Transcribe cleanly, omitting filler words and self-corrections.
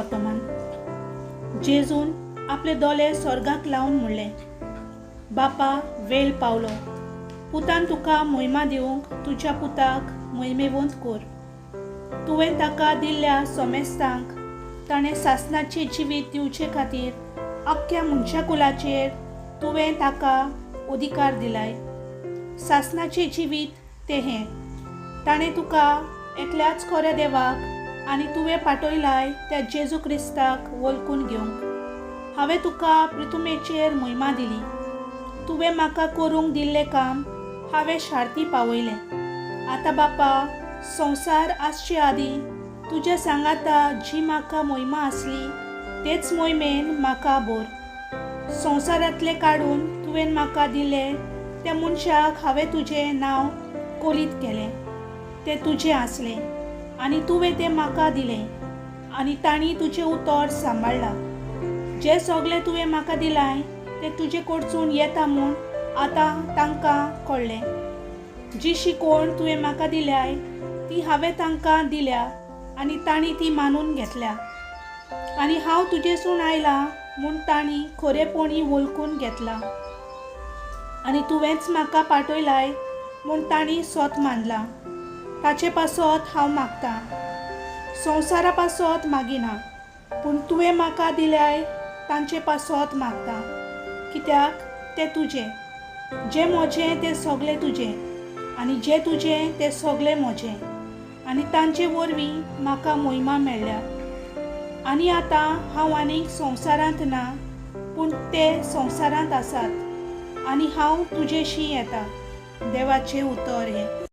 वर्तमान. जेजून आपले दोले स्वर्गाक लावन म्हणलें, बापा, वेळ पावलो. पुतान तुका मोहिमा दिवंक तुज्या पुताक मोहिमेवंत कर. तुवें ताका दिल्ल्या सोमेस्तांक ताणें सासणाचें जिवीत दिवचे खातीर अख्ख्या मनशा कुलाचेर तुवें ताका अधिकार दिलाय. सासणाचें जिवीत तें हें, ताणें तुका एकल्याच खऱ्या देवाक आनी तुवें पाठयलाय त्या जेजू क्रिस्ताक वळखून घेवंक. हांवें तुका प्रितुमेचेर मोहिमा दिली. तुवें म्हाका करूंक दिल्लें काम हांवें शार्ती पावयलें. आतां बापा, संवसार आसचे आदीं तुज्या सांगाता जी म्हाका मोहिमा आसली तेच मोहिमेन म्हाका भर. संवसारांतलें काडून तुवें म्हाका दिलें त्या मनशाक हांवें तुजें नांव कोलीत केलें. तें तुजें आसलें आनी तुवें तें म्हाका दिलें आनी तांणी तुजें उतर सांबाळ्ळां. जें सगळें तुवें म्हाका दिलाय तें तुजे कडसून येता म्हूण आतां तांकां कळ्ळें. जी शिकवण तुवें म्हाका दिल्याय ती हांवें तांकां दिल्या आनी तांणी ती मानून घेतल्या. आनी हांव तुजेसून आयलां म्हूण तांणी खरेपणी वळखून घेतलां आनी तुवेंच म्हाका पाठयलाय म्हूण तांणी सोत मानलां. ताचे पासत हांव मागतां, संवसारा पासत मागिना, पूण तुवें म्हाका दिल्याय तांचे पासत मागता, कित्याक तें तुजें. जें म्हजें तें सगळें तुजें आनी जें तुजें तें सगळें म्हजें, आनी तांचे वरवीं म्हाका मोहिमा मेळ्ळ्या. आनी आतां हांव आनीक संवसारांत ना, पूण ते संवसारांत आसात आनी हांव तुजेशी येता. देवाचें उतर हें.